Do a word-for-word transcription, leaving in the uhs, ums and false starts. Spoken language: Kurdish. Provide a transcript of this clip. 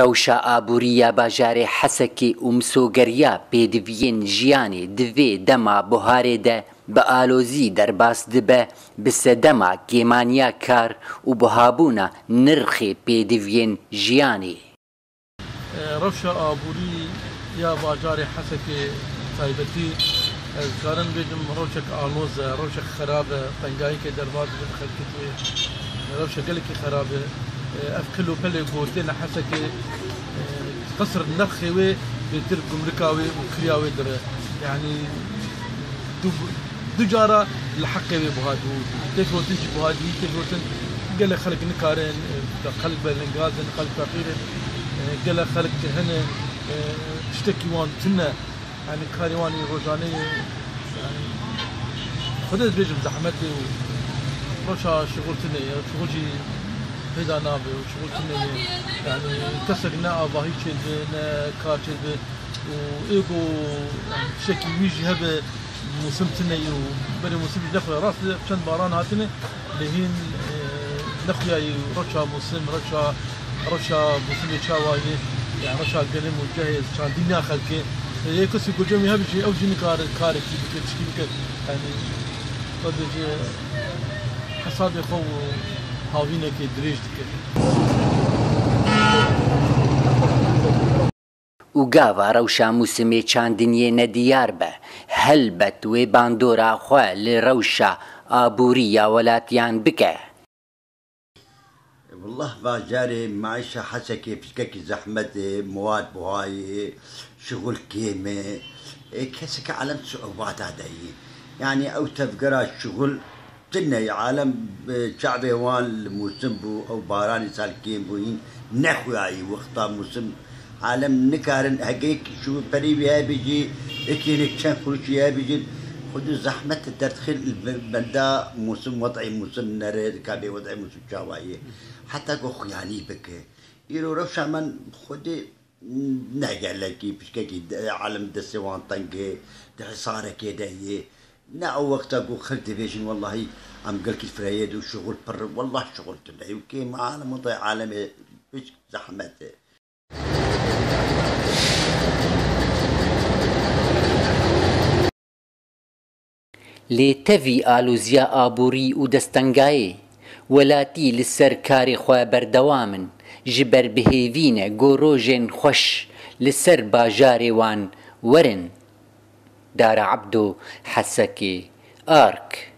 Rewşa aborî ya bajarê Hesekê û misogeriya pêdiviyên jiyanê di vê dema buharê de bi alozî derbas dibe, bi sedema kêmaniya kar û buhabûna nirxê pêdiviyên jiyanê. Rewşa aborî ya bajarê Hesekê taybetî, ez karim bêjim rewşek aloz e, rewşek xerab e, tengayîkê derbas dibe xelkê wê. Rewşek gelekî xerab e. Ev kil û pelê ku têne Hesekê, qesr nirxê wê bêtir gumrika wê û kiriya wê dire. Yanî du, du cara li heqê wê buha dibû. Tê gotin jî buha dibî, tê gotin gelek xelk nikarin, xelk belengaz in, xelk feqîr in, gelek xelk hene, tiştekî wan tune. Yanî karê wan î rojane ye. Yanî Xwedê dibêjim zehmet e û rewşa şixul tune ye, şixul jî peyda nabe û şixul tune ye. Yanî kesek ne avahî çêdibe, ne kar çêdibe û ê ku, yanî tiştekî wî jî hebe, mûsim tune ye û berê mûsim jî nexwe. Rast e çend baran hatine, lê hîn, e, nexuyayî rewşa mûsim, rewşa, rewşa mûsimê çawa ye, yanî rewşa genim û cehê çandîna xelkê. E, yê kesî ku cemî hebe jî ew jî nikare karekî bike, tişkî bike. Yanî, wek bêje hesabê xwe û havînekê dirêj dike. Û gava rewşa mûsimê çandiniyê nediyar be, helbet wê bandora xwe li rewşa aborî ya welatiyan bike. Wallah bajarê maîşa Hesekê piçkekî zehmet e, muwad buha ye, şixul kêm e. E, keseke elem siubata de ye. Yanî ew tevgera şixul tune ye. Alem, e, çavê wan li mûsim bû, ew baranê sal kêm bû, hîn nexuyayî wexta mûsim. Alem nikarin heke yek ji perî wî hebe jî, yekê hinek çend quruşî hebe jî, xwedî zehmet derdixin li benda mûsim, wed'ê mûsim nere, dika bê wed'ê mûsim çawa ye. Heta ku xuyanî bike. Îro rewşa me xwedî ne gelekî, pişkekî de-, alem destê wan teng e, di hisarekê de ye. Ne ew wexta ku xelk dibêjin, wellahî em gelkî fireyê de û şixul pir, wellah şixul tune ye. Û kêm alem, wed'ê alemê pişk zehmet e. Lê tevî aloziya aborî û destengayê, welatî li ser karê xwe berdewam in, ji ber bi hêvî ne ku rojên xweş li ser bajarê wan werin. Dara Ebdo, Hesekê, Ark.